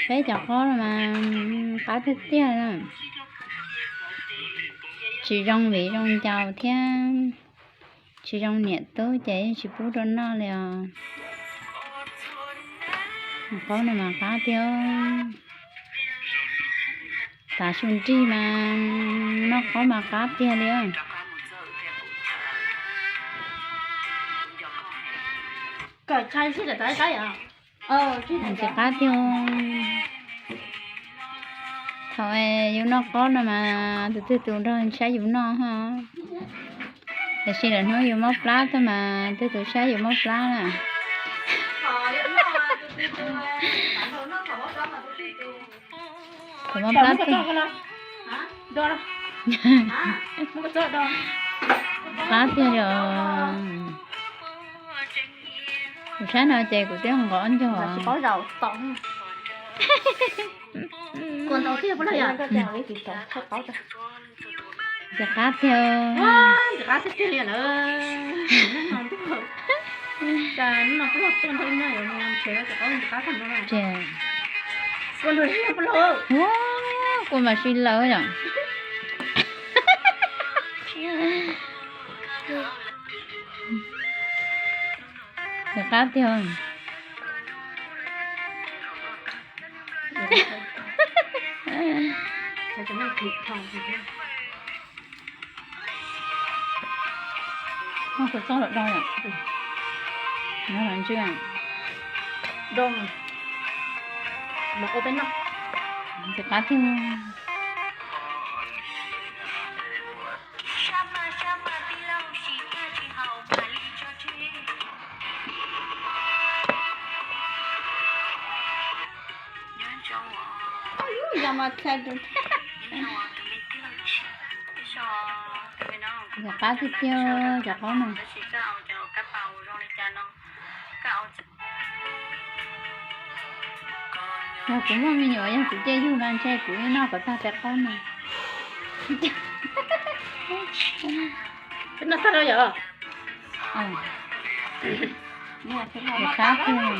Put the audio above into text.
Saib cov qaub no mas qab tiag tiag na. Tsis zoo viv zoo ncaus thiab tsis zoo niam tub ces yeej tsis pub rau noj li os. Qaub no mas qab tiag. Tav su nrig mas noj qaub mas qab tiag li. Ntxim qab tiag. Thaum yus noj qaub no mas tus twg tus nrog saib yus noj ho. Tiam sis lwm hnub yus mob plab tuaj mas twg tus saib yus mob plab na. Thaum mob plab twg. Qab tiag li. Kuv saib no ces kuv twb nqov ncaug. Ntxim qab tiag. Ces kuv mas sib law yom. Ntxim qab tiag. Muaj kua txob los do yom. No los ntsw. Do mas ua peb noj. Ntxim qab tiag. Ntxim qab tiag tiag cov qaub no. Yog kuv muaj me nyuam yog kuv cia yug no ntshe kuv yeej noj kom tag tais qaub no. Noj tag lawm yom. Ntxim qab tiag.